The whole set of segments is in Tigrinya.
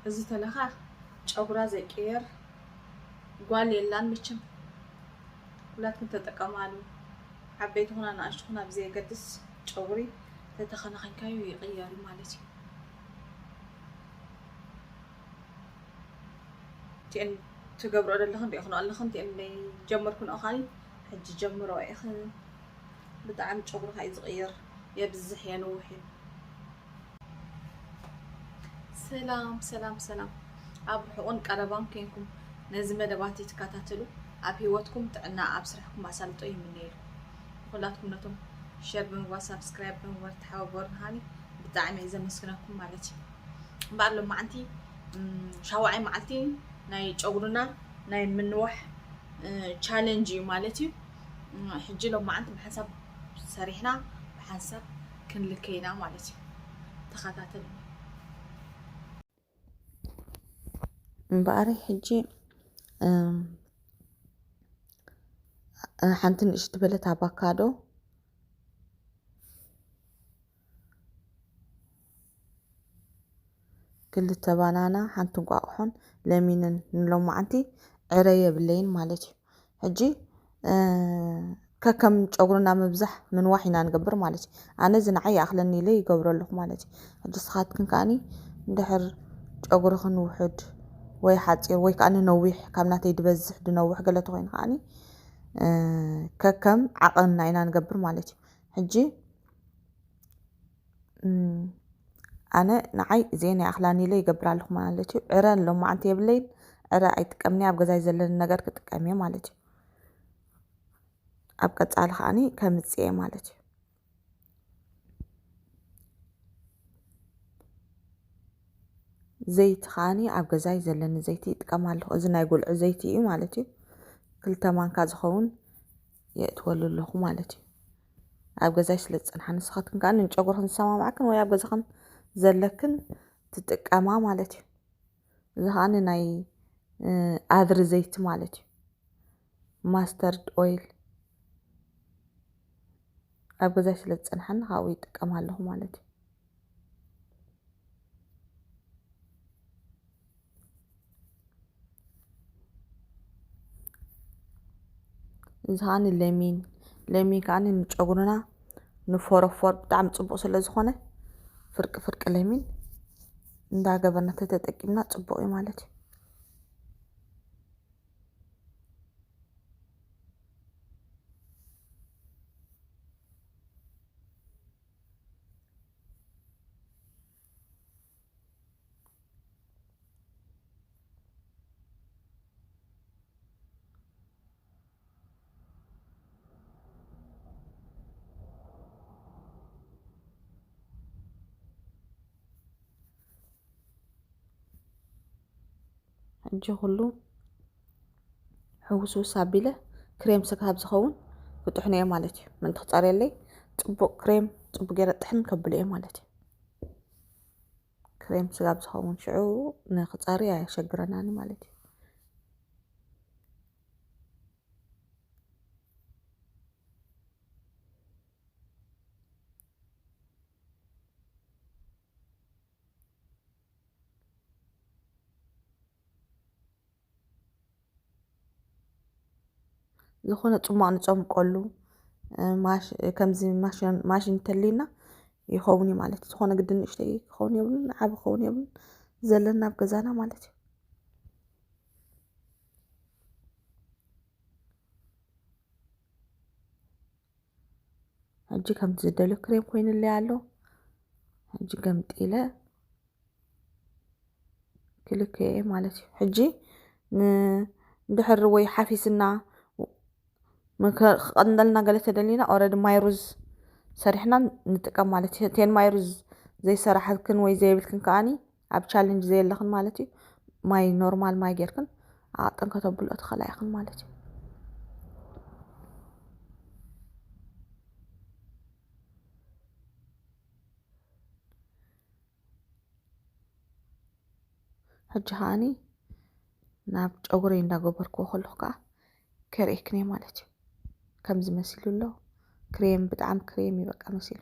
እዚ ተለኻ ጨጉራ ዘይቅየር ጓል የላን መቸም። ኩላትኩም ተጠቀማሉ። ዓበይቲ ኹና ንኣሽቱ ኹና ብዘየገድስ ጨጉሪ ተተኸናኺንካዮ ይቕየር እዩ ማለት እዩ። እቲኤን ትገብርኦ ዘለኽን ሪኢኽንኦ ኣለኽን፣ እቲኤን ጀመርክንኦ ኻኒ ሕጂ ጀምሮ ኢኽን። ብጣዕሚ ጨጉርኻ እዩ ዝቕየር፣ የብዝሕ የንውሕ እዩ። ሰላም ሰላም ሰላም፣ ኣብ ርሑቕን ቀረባን ኮንኩም ነዚ መደባት ትከታተሉ ኣብ ህይወትኩም ጥዕና ኣብ ስራሕኩም ኣሳልጦ ይምነየልኩም። ንኹላትኩም ነቶም ሸር ብምግባር ሳብስክራይብ ብምግባር ተሓባበሩን ሃኒ ብጣዕሚ እየ ዘመስግነኩም ማለት እዩ። እምበኣር ሎማዓንቲ ሻውዓይ መዓልቲ ናይ ጨጉርና ናይ ምንዋሕ ቻለንጅ እዩ ማለት እዩ። ሕጂ ሎማዓንቲ ብሓንሳብ ሰሪሕና ብሓንሳብ ክንልከይና ማለት እዩ። ተኸታተሉ። እምበኣር ሕጂ ሓንቲ ንእሽት በለት ኣባካዶ፣ ክልተ ባናና፣ ሓንቲ እንቋቑሖን ለሚንን ንሎማዓንቲ ዕረ የብለይን ማለት እዩ። ሕጂ ከከም ጨጉርና ምብዛሕ ምንዋሕ ኢና ንገብር ማለት እዩ። ኣነ እዚ ንዓይ ይኣኽለኒ ኢለ ይገብሮ ኣለኹ ማለት እዩ። ሕጂ ስኻትክን ከኣኒ እንድሕር ጨጉርኽን ውሑድ ወይ ሓፂር ወይ ከኣኒ ነዊሕ፣ ካብ ናተይ ድበዝሕ ድነውሕ ገለ ተኾይኑ ከኣኒ ከከም ዓቐንና ኢና ንገብር ማለት እዩ። ሕጂ ኣነ ንዓይ እዚኤን ይኣኽላኒ ኢለ ይገብር ኣለኹ ማለት እዩ። ዕረ ሎማዓንቲ የብለይን፣ ዕረ ኣይጥቀምኒ፣ ኣብ ገዛይ ዘለኒ ነገር ክጥቀም እየ ማለት እዩ። ኣብ ቀፃሊ ከዓኒ ከምፅእ እየ ማለት እዩ። ዘይቲ ከዓኒ ኣብ ገዛይ ዘለኒ ዘይቲ ይጥቀም ኣለኹ። እዚ ናይ ጉልዒ ዘይቲ እዩ ማለት እዩ። ክልተ ማንካ ዝኸውን የእትወሉ ኣለኹ ማለት እዩ። ኣብ ገዛይ ስለ ዝፀንሓ፣ ንስኻትክን ከዓ ንጨጉርኽን ዝሰማማዕክን ወይ ኣብ ገዛኽን ዘለክን ትጥቀማ ማለት እዩ። እዚ ከዓኒ ናይ ኣድሪ ዘይቲ ማለት እዩ። ማስተርድ ኦይል ኣብ ገዛይ ስለ ዝፀንሓኒ ካብኡ ይጥቀም ኣለኹ ማለት እዩ። እዚ ከዓኒ ለሚን፣ ለሚን ከዓኒ ንጨጉርና ንፎረፎር ብጣዕሚ ፅቡቕ ስለ ዝኾነ ፍርቂ ፍርቂ ለሚን እንዳገበርና ተተጠቂምና ፅቡቕ እዩ ማለት እዩ። ሕጂ ኩሉ ሕውስውስ ኣቢለ ክሬም ስጋብ ዝኸውን ክጥሕኖ እየ ማለት እዩ። ምእንቲ ክፀርየለይ ፅቡቕ ክሬም ፅቡቕ ገይረ ጥሕን ከብሎ እየ ማለት እዩ። ክሬም ስጋብ ዝኸውን ሽዑ ንክፀሪ ኣየሸግረናኒ ማለት እዩ። ዝኾነ ጽሟቕ ንጸምቀሉ፣ እ፣ ማሽ-፣ ከምዚ ማሽን፣ ማሽን እንተልዩና ይኸውን እዩ ማለት እዩ። ዝኾነ ግድን ንእሽተይ ክኸውን የብሉን፣ ዓቢ ክኸውን የብሉን። ዘለና ኣብ ገዛና ማለት እዩ። ሕጂ ከምቲ ዝደልዮ ክሬም ኮይኑለይ ኣሎ። ሕጂ ገምጢለ ክልክየ ማለት እዩ። ሕጂ ን-፣ እንድሕር ወይ ሓፊስና ምከ-፣ ክቐንደልና ገለ ተደሊና ኦረዲ ማይ ሩዝ ሰሪሕና ንጥቀም ማለት እዩ። እተን ማይ ሩዝ ዘይሰራሕክን ወይ ዘይብልክን ከኣኒ ኣብ ቻለንጅ ዘየለኽን ማለት እዩ። ማይ ኖርማል ማይ ጌርክን ኣቕጥን ከተብልኦ ትኽእላ ኢኽን ማለት እዩ። ሕጂ ከኣኒ ናብ ጨጉረይ እንዳገበርክዎ ከለኹ ከኣ ከርእየክን እየ ማለት እዩ። ከምዚ መሲሉ ኣሎ። ክሬም፣ ብጣዕሚ ክሬም እዩ በቃ መሲሉ።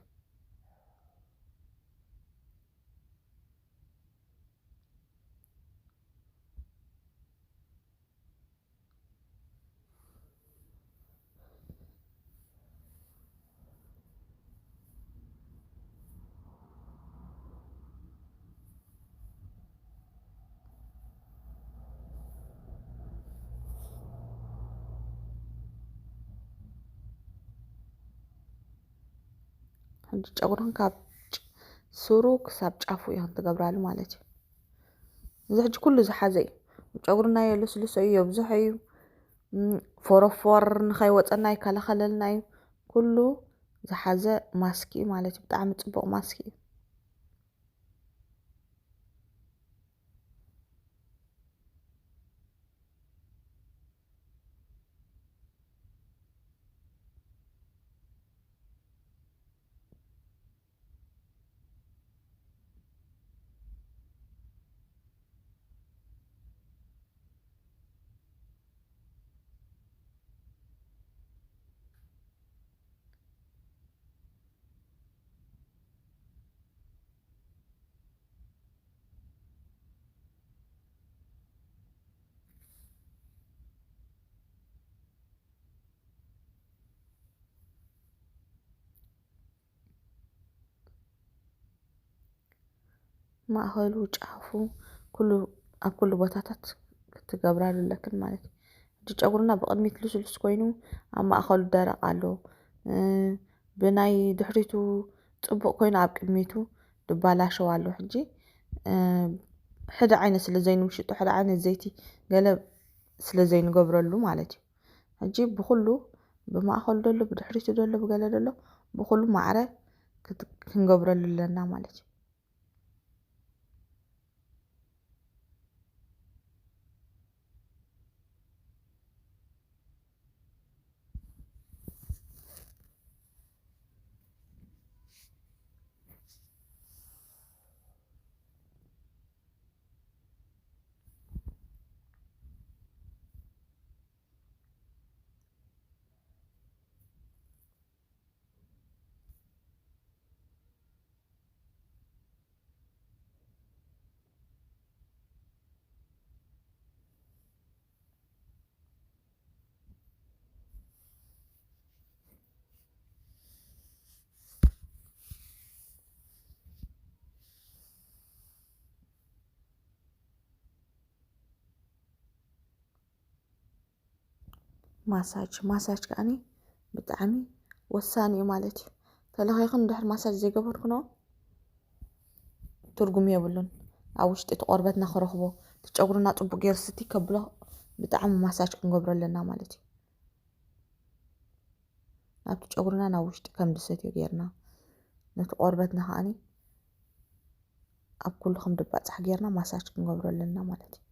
ሕጂ ጨጉርኽን ካብ ጭ-፣ ስሩ ክሳብ ጫፉ ኢኽን ትገብራሉ ማለት እዩ። እዚ ሕጂ ኩሉ ዝሓዘ እዩ። ጨጉርና የልስልሶ እዩ፣ የብዝሖ እዩ። ም፣ ፎረፎር ንኸይወፀና ይከላኸለልና እዩ። ኩሉ ዝሓዘ ማስክ እዩ ማለት እዩ። ብጣዕሚ ፅቡቕ ማስክ እዩ። ማእኸሉ፣ ጫፉ፣ ኩሉ፣ ኣብ ኩሉ ቦታታት ክትገብራሉ ኣለክን ማለት እዩ። ሕጂ ጨጉርና ብቕድሚት ልስሉስ ኮይኑ ኣብ ማእኸሉ ደረቕ ኣሎ። እ፣ ብናይ ድሕሪቱ ጽቡቕ ኮይኑ ኣብ ቅድሚቱ ድባላሸው ኣሎ። ሕጂ፣ እ፣ ሕደ ዓይነት ስለ ዘይንምሽጦ፣ ሕደ ዓይነት ዘይቲ ገለ ስለ ዘይንገብረሉ ማለት እዩ። ሕጂ ብኹሉ፣ ብማእኸሉ ደሎ፣ ብድሕሪቱ ደሎ፣ ብገለ ደሎ፣ ብኹሉ ማዕረ ክት-፣ ክንገብረሉ ኣለና ማለት እዩ። ማሳጅ፣ ማሳጅ ከኣኒ ብጣዕሚ ወሳኒ እዩ ማለት እዩ። ተለኺኽን ድሕሪ ማሳጅ ዘይገበርክኖ ትርጉም የብሉን። ኣብ ውሽጢ እቲ ቆርበትና ክረኽቦ፣ እቲ ጨጉርና ጽቡቅ ገይሩ ስቲ ከብሎ ብጣዕሚ ማሳጅ ክንገብሮ ኣለና ማለት እዩ። ናብቲ ጨጉርና ናብ ውሽጢ ከም ዝሰትዮ ጌርና፣ ነቲ ቆርበትና ከኣኒ ኣብ ኩሉ ከም ድባጻሕ ጌርና ማሳጅ ክንገብሮ ኣለና ማለት እዩ።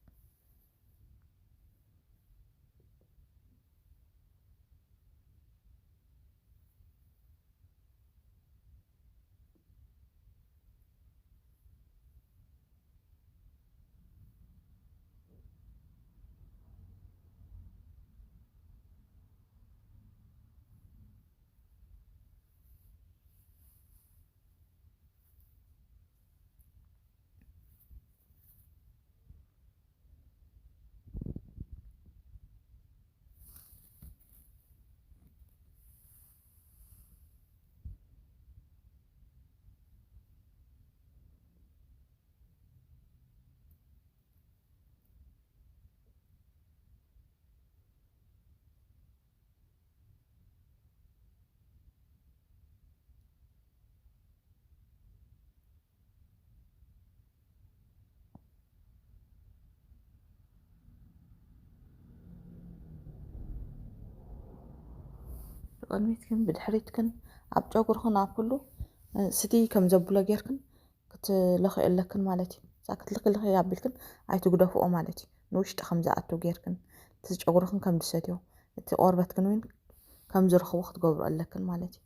ብቕድሚትክን ብድሕሪትክን ኣብ ጨጉርኽን ኣብ ኩሉ፣ እ፣ ስቲ ከም ዘብሎ ጌርክን ክትለኽዮ ኣለክን ማለት እዩ። እዛ ክትልኪ ልኽዮ ኣቢልክን ኣይትግደፍኦ ማለት እዩ። ንውሽጢ ከም ዝኣቱ ጌርክን፣ እቲ ጨጉርኽን ከም ዝሰትዮ፣ እቲ ቆርበትክን እውን ከም ዝረኽቦ ክትገብሩ ኣለክን ማለት እዩ።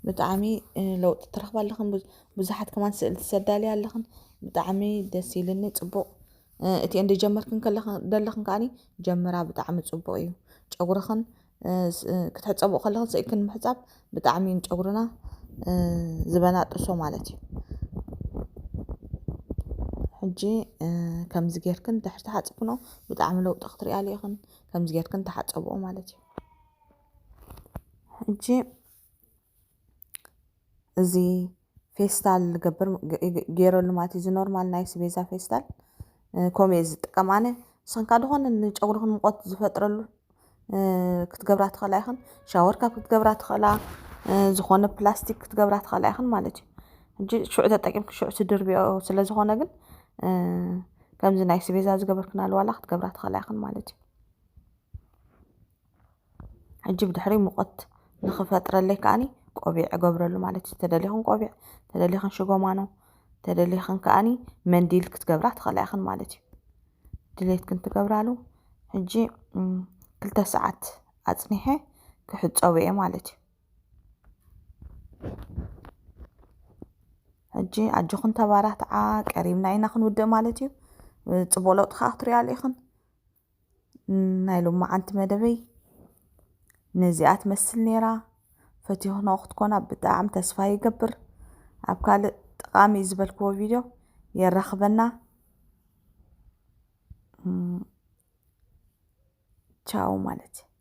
ብጣዕሚ፣ እ፣ ለውጢ ትረኽባ ኣለኽን። ብዙ-፣ ብዙሓት ከማን ስእሊ ትሰዳልያ ኣለኽን። ብጣዕሚ ደስ ኢልኒ፣ ጽቡቕ። እ፣ እቲአን ደጀመርክን ከለኽን፣ ደለኽን ከኣኒ ጀምራ፣ ብጣዕሚ ጽቡቕ እዩ። ጨጉርኽን፣ እ፣ ስ-፣ እ፣ ክትሕጸብኦ ከለኽን ስኢልክን ምሕጻብ ብጣዕሚ ንጨጉርና፣ እ፣ ዝበናጥሶ ማለት እዩ። ሕጂ፣ እ፣ ከምዚ ጌርክን ድሕሪ ተሓጽብክኖ ብጣዕሚ ለውጢ ክትሪኣሉ ኢኽን። ከምዚ ጌርክን ተሓጸብኦ ማለት እዩ። ሕጂ እዚ ፌስታል ገይረሉ ማለት እዩ። እዚ ኖርማል ናይ ኣስቤዛ ፌስታል ከምኡ እየ ዝጥቀም ኣነ። ንስኽን ከኣ ዝኾነ ንጨጉርኽን ሙቐት ዝፈጥረሉ ክትገብራ ትኽእላ ኢኽን። ሻወር ካብ ክትገብራ ትኽእላ፣ ዝኾነ ፕላስቲክ ክትገብራ ትኽእላ ኢኽን ማለት እዩ። ሕጂ ሽዑ ተጠቂምክ ሽዑ ትድርብዮ ስለ ዝኾነ ግን ከምዚ ናይ ኣስቤዛ ዝገበርክናሉ ዋላ ክትገብራ ትኽእላ ኢኽን ማለት እዩ። ሕጂ ብድሕሪ ሙቐት ንኽፈጥረለይ ከኣኒ ቆቢዕ እገብረሉ ማለት እዩ። ተደሊኽን ቆቢዕ፣ ተደሊኽን ሽጎማኖ፣ ተደሊኽን ከኣኒ መንዲል ክትገብራ ትኽእላ ኢኽን ማለት እዩ። ድሌትክን ትገብራሉ። ሕጂ ክልተ ሰዓት ኣጽኒሐ ክሕጸቡ እየ ማለት እዩ። ሕጂ ኣጆኽን ተባራትዓ፣ ቀሪብና ኢና ክንውድእ ማለት እዩ። ጽቡቕ ለውጢ ከኣ ክትሪኣ ኢኽን። ናይ ሎማዓንቲ መደበይ ነዚኣ ትመስል ነይራ። ፈቲኽንኦ ክትኮና ብጣዕሚ ተስፋ ይገብር። ኣብ ካልእ ጠቓሚ እዩ ዝበልክዎ ቪድዮ የራኽበና። ቻው ማለት እዩ።